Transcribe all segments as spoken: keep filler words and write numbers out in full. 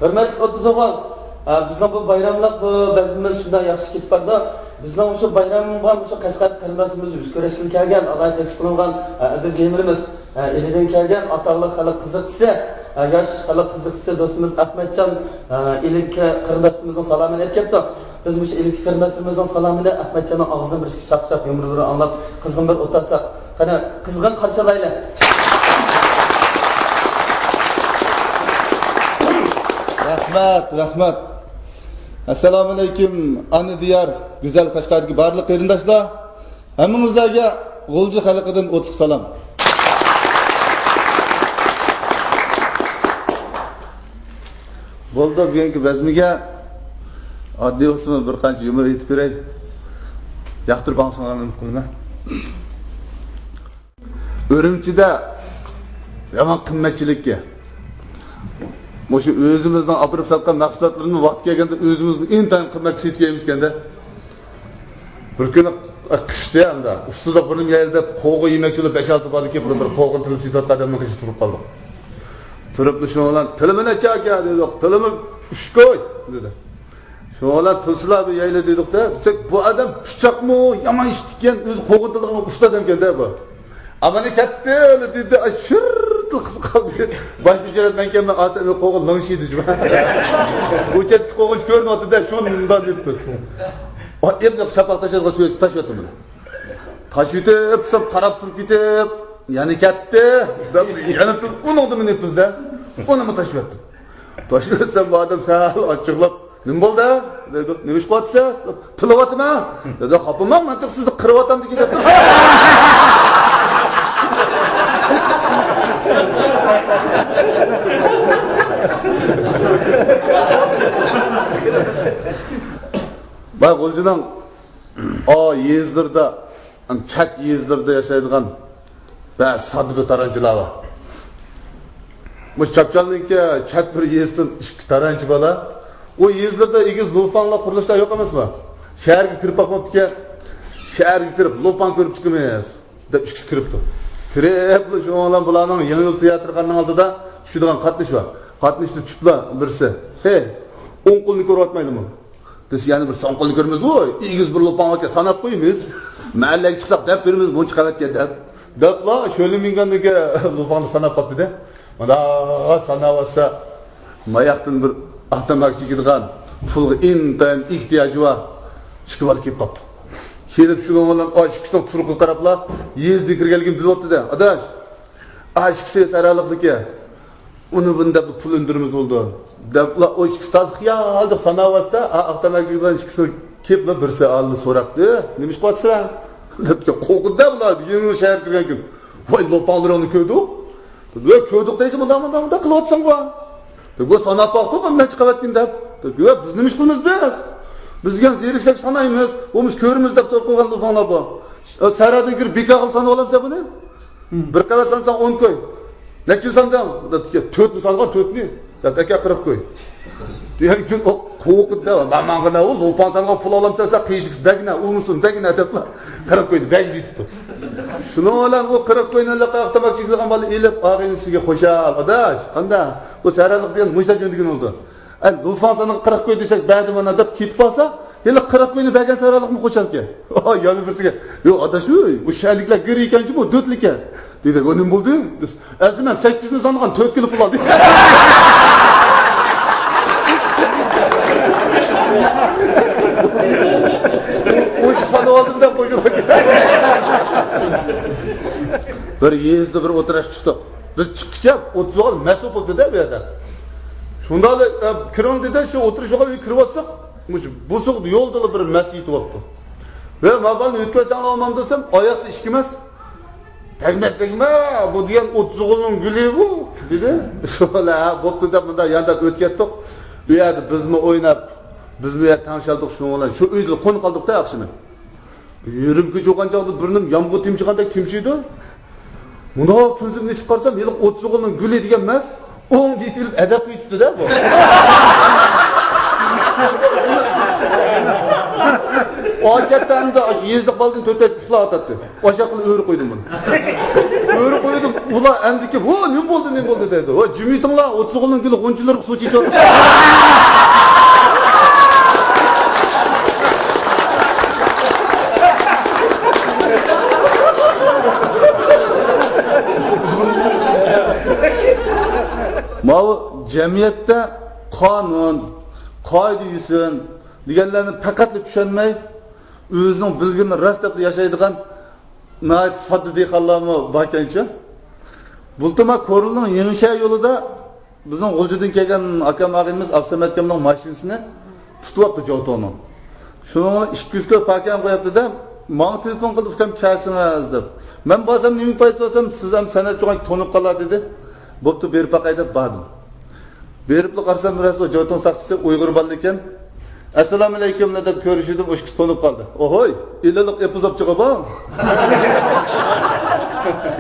ھۆرمەتلىك ئوتتۇز ئوغۇل، ئە، بىزنىڭ بۇ بايراملىق بۇ بەزمىمىز شۇنداق ياخشى كېتىپ بارىدۇ. بىزنىڭ شۇ بايرامغا مۇشۇ قەشقەر قېرىنداشلىرىمىز يۈز كۆرۈشكىلى كەلگەن، ئالاھىدە تەكلىپ قىلىنغان، ئە، ئەزىز مېھمىنىمىز، ئە، ئىلىدىن كەلگەن ئاتاقلىق خەلق قىزىقچىسى، ئە، ياش خەلق قىزىقچىسى دوستىمىز ئەخمەتجان، ئە، ئىلىدىكى قېرىنداشلىرىمىزنىڭ سالامىنى ئېلىپ كەپتۇ. بىز مۇشۇ ئىلىدىكى قېرىنداشلىرىمىزنىڭ سالامىنى ئەخمەتجاننىڭ ئاغزىدىن بىر ئىككى شاق-شاق يۇمۇر-يۇمۇر ئاڭلاپ، قىزغىن بىر ئولتۇرساق. قېنى، قىزغىن قارشى ئالايلى. رەھمەت، رەھمەت. ئەسسالامۇئەلەيكۇم، ئانا دىيار، گۈزەل قەشقەردىكى بارلىق قېرىنداشلار. ھەممىڭىزلەرگە غۇلجا خەلقىدىن ئوتلۇق سالام. بولدى، بۈگۈنكى بەزمىگە ئاددىي بولسىمۇ بىر قانچە يۇمۇر ئېيتىپ بېرەي. ياقتۇرۇپ ئاڭلىشىڭلارنى ئۈمىد قىلىمەن. ئۈرۈمچىدە يامان قىممەتچىلىككە، مۇشۇ ئۆزىمىزنىڭ ئاپىرىپ ساتقان مەھسۇلاتلىرىنى ۋاقتى كەلگەندە ئۆزىمىزمۇ ئىنتايىن قىممەتكە سېتىپ يەيمىزكەندە. بىر كۈنى قىشتى ئەمدى، ئۇستىدا بۇرنۇم يەيلى دەپ قوغۇن يېمەكچى بولۇپ، بەش-ئالتە بالا كېلىپ، بىر قوغۇن تىلىپ سېتىۋاتقان ئادەمنىڭ قېشىدا تۇرۇپ قالدۇق. تۇرۇپلا شۇنىڭ بىلەن، «تىلىمۇ نەچچە ئاكا؟» دېدۇق. «تىلىمۇ ئۈچ كوي» دېدى. شۇنىڭ بىلەن، «تىلسىلا بىر يەيلى» دېدۇق-دە، دېسەك، بۇ ئادەم پىچاقمۇ يامان ئىشتىكەن، ئۆزى قوغۇن تىلىدىغان ئۇستا ئادەمكەن-دە بۇ. «ئامانە كەتتى» دېدى، ئاي، شىرتىلا قىلىپ قالدى. باش بېجىرەتمەنكەنمەن، ئاسا قوغۇن لىڭشىدى جۇما. ئۇ چەتتىكى قوغۇنچى كۆرۈنۈۋاتىدۇ-دە، شۇنداق دەپ بىز. ئېپىنى شاپاق تاشلىغان سۆز تاشلىۋەتتىم بۇنى. تاشلىۋېتىپ، سەپ قاراپ تۇرۇپ كېتىپ، «يەنە كەتتى» دەپ، يەنە تۇرۇپ، ئۇنىڭدىمۇ نېپىز-دە، ئۇنىمۇ تاشلىۋەتتىم. تاشلىۋەتسەم، بۇ ئادەم سەل ئاچچىقلاپ، «نېمە بولدى؟» دەيدۇ. «نېمە ئىش قىلىۋاتىسىز؟» «تىلىۋاتىمەن» دېدى. «خاپىمەن، مەن تېخى سىزنى قىرىۋاتامدىكىن» دەپتۇ. باي غۇلجىنىڭ ئا يېزىلىرىدا، چەت يېزىلىرىدا ياشايدىغان بەزى ساددا بىر تارانچىلار بار. مۇشۇ چاپچالنىڭكى چەت بىر يېزىدىن ئىككى تارانچى بالا. ئۇ يېزىلىرىدا ئېگىز لۇفاڭلار، قۇرۇلۇشلار يوق ئەمەسمۇ؟ شەھەرگە كىرىپ باقماپتىكەن. شەھەرگە كىرىپ، «لۇفاڭ كۆرۈپ چىقىمىز» دەپ ئىككىسى كىرىپتۇ. كىرىپلا شۇنىڭ بىلەن بۇلارنىڭ يېڭى يول تىياتىرخانىنىڭ ئالدىدا چۈشىدىغان قاتنىشى بار. قاتنىشتا چۈشۈپلا بىرسى، «ھەي، ئوڭ قولنى كۆرۈۋاتمايدىمۇ؟» دېسە، «يەنە بىر سول قولنى كۆرىمىزغۇ، ئېگىز بىر لۇپاڭ ئىكەن، ساناپ قويىمىز. مەھەللىگە چىقساق دەپ بېرىمىز، مۇنچە قەۋەتكە» دەپ. دەپلا شۆلە مىنگەندىكى لۇپاڭنى ساناپ قاپتۇ-دە. مانا ساناۋاتسا، ماياقتىن بىر ئاق تاماكا چېكىدىغان، پۇلغا ئىنتايىن ئېھتىياجى بار ئىككى بالا كېلىپ قاپتۇ. كېلىپ شۇنىڭ بىلەن ئا ئىككىسىنىڭ تۇرقىغا قاراپلا، يېزىدىن كىرگەنلىكىنى بىلىۋاپتۇ-دە. «ئاداش، ئا ئىككىسى سەھرالىقلىكى. ئۇنى بۇنى دەپ پۇل ئۈندۈرىمىز بولىدۇ» دەپلا، ئۇ ئىككىسى تازا خىياللىق ساناۋاتسا، ئا ئاق تاماكا چېكىدىغان ئىككىسى كېلىپلا، بىرسى ئالدىدا سوراپتۇ، «نېمە ئىش قىلىۋاتىسىلەر؟» دەپتىكەن. قورقۇدى-دە بۇلار، يېڭى شەھەرگە كىرگەن كۈن. «ۋاي، لوپاڭلىرىڭنى كۆردۇق» دېدى. «ۋە، كۆردۇق دەيسە، مۇنداق، مۇنداق، مۇنداق قىلىۋاتىسەن بۇ» دەپ. «ۋە، ساناپ باقتۇق، نەچچە قەۋەتكىن» دەپ. دەپ، «ۋە، بىز نېمە ئىش قىلىمىز بىز؟ بىز دېگەن زېرىكسەك سانايمىز، بولمىسا كۆرىمىز» دەپ سوراپ قويغان لوپاڭلار بۇ. «سەھرادىن كىرىپ بىكار قىلىپ سانىۋالامسەن بۇنى؟ بىر قەۋەت سانىساڭ ئون كوي. نەچچىنى ساندىڭ؟» دەپتىكەن. «تۆتنى سانىغان، تۆتنى» دەپ. «ئەكە، قىرىق كوي» دېگەن كۈن ئۇ قورقۇدى-دە، «ماڭا نېمە، ئۇ لوپاڭ سانىغان پۇل ئالامسەن، سەن قىيىجىكىسى، بەگنە، ئۇ مۇسۇن، بەگنە» دەپلا قىرىق كوينى بەگگە يېتىپتۇ. شۇنىڭ بىلەن ئۇ قىرىق كوينى ئېلىپ، ئاق تاماكا چېكىدىغان بالا ئېلىپ، ئاغىنىسىگە، «خوشال ئاداش، قانداق؟ بۇ سەھرالىق دېگەن مۇشۇنداق جۆندىگىن بولدى. ئە، لوپاڭ سانىغا قىرىق كوي دېسەك، بەردى مانا» دەپ كېتىپ قالسا، ھېلىقى قىرىق كوينى بەرگەن سەھرالىقمۇ خوشالكەن. يەنە بىرسىگە، «يوق ئاداش، ئۇي، بۇ شەھەرلىكلەر گىر ئىكەنچۇ، بۇ دۆتلىكەن» دېدى. «ئۇ نېمە بولدى؟» دېسە، «ئەسلى مەن سەككىزنى سانىغان، تۆت كىلو پۇل ئالدى» ئوشۇق سانىۋالدىم دەپ قوشۇلۇپ. بىر يېزىدا بىر ئولتۇرۇشقا چىقتۇق. بىز چىققىچە ئوتتۇز ئوغۇل مەس بولۇپ بولدى-دە بۇ يەردە. شۇنداقلا، ئە، «كىرىڭ» دېدى، شۇ ئولتۇرۇش ئوغۇل ئۆيگە كىرىۋاتساق، مۇشۇ بوسۇغا يولدىلا بىر مەس يېتىۋاپتۇ. «ۋە، ما بالىنى ئۆتكۈزسەڭلار بولمامدۇ؟» دېسەم، ئاياقتا ئىككى مەس. «تەگمە، تەگمە، بۇ دېگەن ئوتتۇز ئوغۇلنىڭ گۈلى بۇ» دېدى. شۇ بىلەن، «ھە، بوپتۇ» دەپ مۇنداق يانداپ ئۆتكەتتۇق. ئۇ يەردە بىزمۇ ئويناپ، بىزمۇ يەر تەڭشەلدۇق شۇنىڭ بىلەن. شۇ ئۆيدىلا قونۇپ قالدۇق-دە ئاخشىمى. يېرىم كېچە بولغان چاغدا بۇرنۇم يامغۇر تېمچىغاندەك تېمچىيدۇ. مۇنداق كۆزۈمنى ئېچىپ قارىسام، ھېلىقى ئوتتۇز ئوغۇلنىڭ گۈلى دېگەن مەس ئوڭدا يېتىۋېلىپ ئەدەپ قىلىۋېتىپتۇ-دە بۇ. ئاچەتتە ئەمدى ئاشۇ يېزىلىق بالىدىن تۆت ئەتكە ئۇخلاۋاتاتتى. ئاشۇ قىلىپ ئۆرە قويدۇم بۇنى. ئۆرە قويدۇم. ئۇلار ئەندىكىپ، ھو، نېمە بولدى، نېمە بولدى دەيدۇ. ھو، جىمىتىڭلار، ئوتتۇز ئوغۇلنىڭ گۈلى غۇنچىلىرىغا سۇ چېچىۋاتىدۇ. ماۋۇ جەمئىيەتتە قانۇن، قائىدە-يوسۇن دېگەنلەرنى پەقەتلا چۈشەنمەي، ئۆزىنىڭ بىلگىنىنى راست دەپ ياشايدىغان ناھايىتى ساددا دېھقانلارمۇ باركەنچۇ. بۇلتۇرما كورلىنىڭ يېڭىشەھەر يولىدا بىزنىڭ غۇلجىدىن كەلگەن ئاكام ئاغىنىمىز ئابسەمەت ئاكامنىڭ ماشىنىسىنى تۇتۇۋاپتۇ جوتونىڭ. شۇنىڭ بىلەن ئىككى يۈز كوي پاكىيەنى قويۇپتۇ-دە، ماڭا تېلېفون قىلدى، ئۇكام، كەلسىڭىز دەپ. مەن بارسام، نېمە پايدىسى بارسام، سىز ھەم سەنئەتچى ئوغلان تونۇپ قالار دېدى. بوپتۇ، بېرىپ باقاي دەپ باردىم. بېرىپلا قارىسام، راست جوتۇڭ ساقچىسى ئۇيغۇر بالىلىكەن. ئەسسالامۇئەلەيكۇم دەپ كۆرۈشۈۋىدىم، ئۇ ئىككىسى تونۇپ قالدى. ئوھوي، ئىللىق ئېپىزوپچىغا بۇ.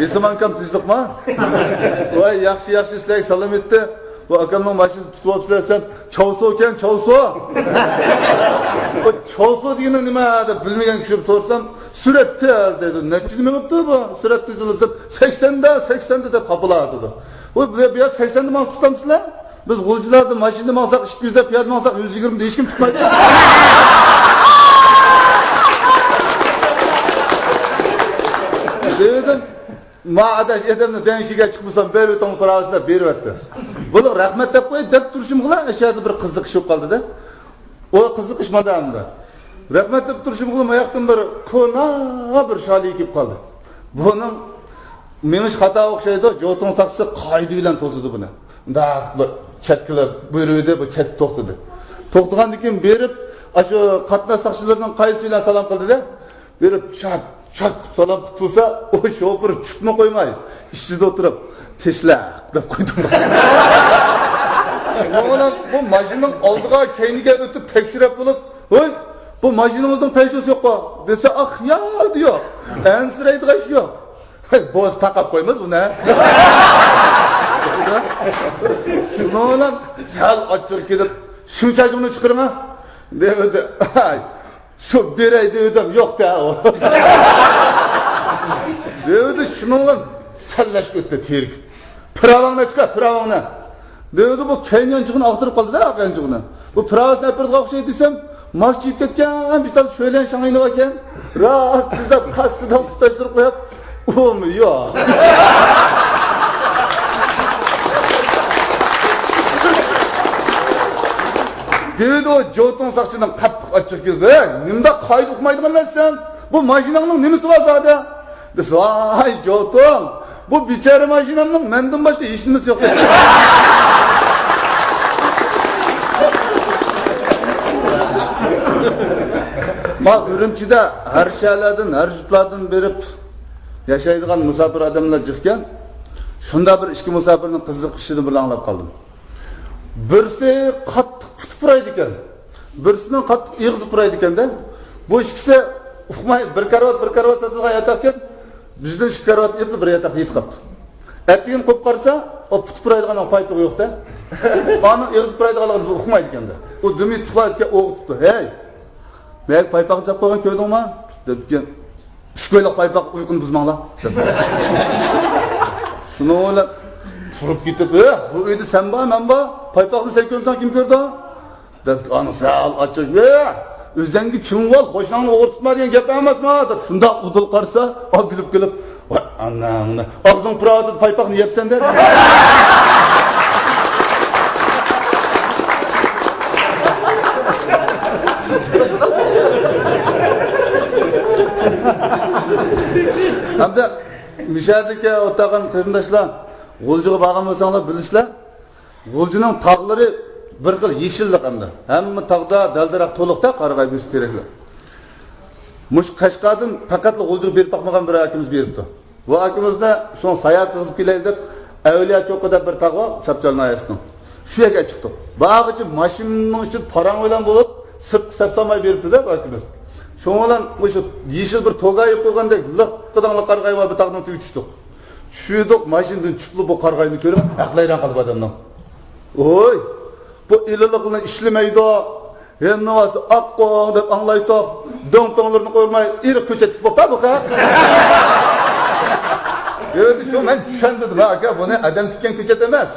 ھېسىمانكام تىنچلىقما؟ ۋاي، ياخشى، ياخشى، سىلەرگە سالام ئېيتتى. بۇ ئاكامنىڭ ماشىنىسىنى تۇتۇۋاپسىلەر دېسەم، چاۋسۇكەن، چاۋسۇ. بۇ چاۋسۇ دېگىنىڭ نېمە دەپ بىلمىگەن كىشىدىن سورىسام، سۈرەتتە دەيدۇ. نەچچىدە مېڭىپتۇ بۇ؟ سۈرەتتە دېسەم، سەكسەندە، سەكسەندە دەپ خاپىلاۋاتىدۇ. ۋاي، بۇ، بۇ يەردە سەكسەندە ماڭسا تۇتامسىلەر؟ بىز غۇلجىلاردا ماشىنىدا ماڭساق، ئىككى يۈزدە پىيادە ماڭساق، يۈز يىگىرمىدە ھېچكىم تۇتمايدۇ. دېدىم، ما ئاداش، ئادەمنى دەڭشىگە چىقمىسام، بېرىۋېتىڭ پىراۋىسىنى دەپ بېرىۋەتتى. بۇلار رەھمەت دەپ قوي دەپ تۇرۇشۇمغىلا، ئەشەدە بىر قىزىقىش بولۇپ قالدى-دە. ئۇ قىزىقىش مانا ئەمدى. رەھمەت دەپ تۇرۇشۇمغىلا، ماياقتىن بىر كونا بىر شالى كېلىپ قالدى. بۇنىڭ مېڭىش خاتا ئوخشايدۇ، جوتۇڭ ساقچىسى قائىدە بىلەن توسىدۇ بۇنى. مۇنداق بىر چەتكىلا بۇيرۇۋىدى، بۇ چەتكە توختىدى. توختىغاندىن كېيىن بېرىپ، ئاشۇ قاتناش ساقچىلىرىنىڭ قايسى بىلەن سالام قىلدى-دە، بېرىپ شارت، شارت قىلىپ سالام قىلىپ تۇرسا، ئۇ شوپۇر چۈشۈپمۇ قويماي، ئىچىدە ئولتۇرۇپ، «تىشلەك» دەپ قويدۇم. مانا بۇ ماشىنىنىڭ ئالدىغا، كەينىگە ئۆتۈپ تەكشۈرۈپ بولۇپ، «ھوي، بۇ ماشىنىڭىزنىڭ پەيشۇسى يوققۇ؟» دېسە، «ئاھ، يا، يوق. ئەنسىرەيدىغان ئىش يوق.» «ھەي، بولسا تاقاپ قويىمىز بۇنى.» شۇنىڭ بىلەن سەل ئاچچىقى كېلىپ، «شۇڭچاجۇڭنى چىقىرىڭ» دېدى. شۇ بېرەي دېۋىدىم، يوق دە ئۇ. دېۋىدى شۇنىڭ بىلەن سەللەشكە ئۆتتى تېرىك. پىراۋاڭنى چىقار، پىراۋاڭنى. دېۋىدى بۇ كەينى يانچۇقىنى ئاغدۇرۇپ قالدى-دە، ئارقا يانچۇقىنى. بۇ پىراۋىسىنى ئەپىرىدىغان ئوخشايدۇ دېسەم، ماخچى يېيىپ كەتكەن بىر تال شۆليەن شاڭيىنى باركەن. راست تۈزلەپ، قەستىدىن تۇتاشتۇرۇپ قويۇپ، ئۇمۇ يوق. دېۋىدى ئۇ جوتۇڭ ساقچىنىڭ قاتتىق ئاچچىقى كېلىپ، «ھەي، نېمىنداق قائىدە ئۇقمايدىغان ئىكەنسەن؟ بۇ ماشىناڭنىڭ نېمىسى بار زادى؟» دېسە، «ۋاي، جوتۇڭ، بۇ بىچارە ماشىنامنىڭ مەندىن باشقا ھېچ نېمىسى يوق.» ما ئۈرۈمچىدە ھەر شەھەرلەردىن، ھەر يۇرتلاردىن بېرىپ ياشايدىغان مۇساپىر ئادەملەر جىقكەن. شۇنداق بىر ئىككى مۇساپىرنىڭ قىزىقىشىنى بىر ئاڭلاپ قالدىم. بىرسى قاتتىق پۇتى پۇرايدىكەن، بىرسىنىڭ قاتتىق ئېغىزى پۇرايدىكەن-دە. بۇ ئىككىسى ئۇقماي، بىر كارىۋات، بىر كارىۋات سېتىدىغان ياتاقكەن، بىزدىن ئىككى كارىۋات ئېلىپ، بىر ياتاقتا يېتىپ قاپتۇ. ئەتىگىن قوپۇپ قارىسا، ئۇ پۇتى پۇرايدىغاننىڭ پايپىقى يوق-دە. ئانىڭ ئېغىزى پۇرايدىغانلىقىنى بۇ ئۇقمايدىكەن-دە. ئۇ دۈم يېتىپ ئۇخلاۋېتىپكەن، ئويغىتىپتۇ. «ھەي، مەيەك پايپاقنى ساپ قويغان كۆردۈڭما؟» دەپتىكەن. «ئۈچ كويلۇق پايپاق ئۇيقۇنى بۇزماڭلار.» دەپ. شۇنىڭ بىلەن تۇرۇپ كېتىپ، «ئە، بۇ ئۆيدە سەن بار، مەن بار. پايپاقنى سەن كۆرمىسەڭ كىم كۆرىدۇ؟» دەپ، ئانا سەل ئاچچىق، «ئە، ئۆزۈڭگە چىڭ بول، قوشناڭنى ئوغرى تۇتما دېگەن گەپ ئەمەسما؟» دەپ شۇنداق ئۇدۇل قارىسا، ئا، كۈلۈپ كېلىپ، «ۋاي ئاناڭنى، ئاغزىڭ پۇراۋاتىدۇ، پايپاقنى يەپسەن-دە.» ھەمدە مۇشۇ يەردىكى ئولتۇرغان قېرىنداشلار، غۇلجىغا بارغان بولساڭلار بىلىسىلەر، غۇلجىنىڭ تاغلىرى بىر خىل يېشىللىق ئەمدى. ھەممە تاغدا دەل-دەرەخ تولۇقتا، قارىغاي بۆسۈپ تېرەكلەر. مۇشۇ قەشقەردىن پەقەتلا غۇلجىغا بېرىپ باقمىغان بىر ئاكىمىز بېرىپتۇ. بۇ ئاكىمىزنى شۇڭا ساياھەت قىلغۇزۇپ كېلەيلى دەپ، ئەۋلىيا چوققا دەپ بىر تاغ بار، چاپچال ناھىيەسىنىڭ. شۇ يەرگە چىقتۇق. بارغىچە ماشىنىنىڭ ئىچىدە پاراڭ بىلەن بولۇپ، سىرتقا سەپسالماي بېرىپتۇ-دە بۇ ئاكىمىز. شۇنىڭ بىلەن مۇشۇ يېشىل بىر توگايىپ قويغاندەك لىققىداڭلىق قارىغاي بار بىر تاغنىڭ تۈۋىگە چۈشتۇق. چۈشتۇق، ماشىنىدىن چۈشۈپلا بۇ قارىغاينى كۆرۈپ، ئەقلى ھەيران قالدى بۇ ئادەمنىڭ. ۋوي، بۇ ئىللىقلار ئىشلىمەيدۇ. ھەممە ۋاسى ئاققۇڭ دەپ ئاڭلايتتۇق. دۆڭ-پۆڭلىرىنى قويماي، ئېرىق كۆچەتلىك بوپتا بۇ خەق. ئەمدى شۇ مەن چۈشەندۈردۈم، ھە، ئاكا، بۇنى ئادەم تىككەن كۆچەت ئەمەس.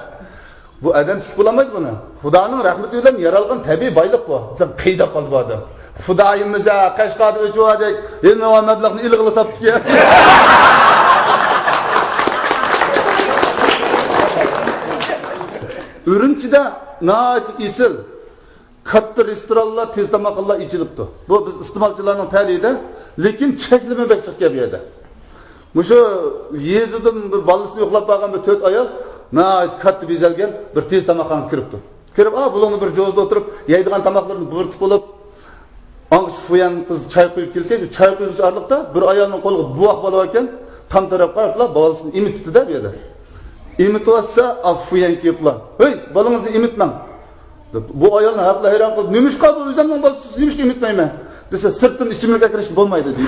بۇ ئادەم تىكىپ بولالمايدۇ بۇنى. خۇدانىڭ رەھمىتى بىلەن يارالغان تەبىئىي بايلىق بۇ. دېسەم، قىيداپ قالدى بۇ ئادەم. خۇدايىم بىزە قەشقەردە ئۆچۈۋەردۇق، يەنە مەبلەغنى ئىلغىلا ساپتىكەن. ئۈرۈمچىدە ناھايىتى ئېسىل كاتتا رېستورانلار، تېز تاماقخانىلار ئېچىلىپتۇ. بۇ بىز ئىستېمالچىلارنىڭ تەلىيىدە، لېكىن چەكلىمە بەك جىق گەپ يەردە. مۇشۇ يېزىدىن بىر بالىسىنى يوقلاپ بارغان بىر تۆت ئايال ناھايىتى كاتتا بېزەلگەن بىر تېز تاماقخانىغا كىرىپتۇ. كىرىپ، ئا، بۇلۇڭدا بىر جوزىدا ئولتۇرۇپ، يەيدىغان تاماقلىرىنى بۇيرۇتۇپ بولۇپ، ئاڭغىچە فۇيەن قىز چاي قۇيۇپ كېلىدىكەن، شۇ چاي قۇيغۇچە ئارىلىقتا بىر ئايالنىڭ قولىغا بوۋاق بالا باركەن، تام تەرەپ قاراپلا بالىسىنى ئېمىتىپتۇ-دە بۇ يەردە. ئېمىتىۋاتسا، ئا، فۇيەن كېلىپلا، «ھەي، بالىڭىزنى ئېمىتمەڭ» دەپ، بۇ ئايالنى ھەقلا ھەيران قىلىپ، «نېمىشقا بۇ ئۆزۈمنىڭ بالىسى، نېمىشقا ئېمىتمەيمەن؟» دېسە، «سىرتتىن ئىچىملىك ئەكىرىشكە بولمايدۇ» دېدى.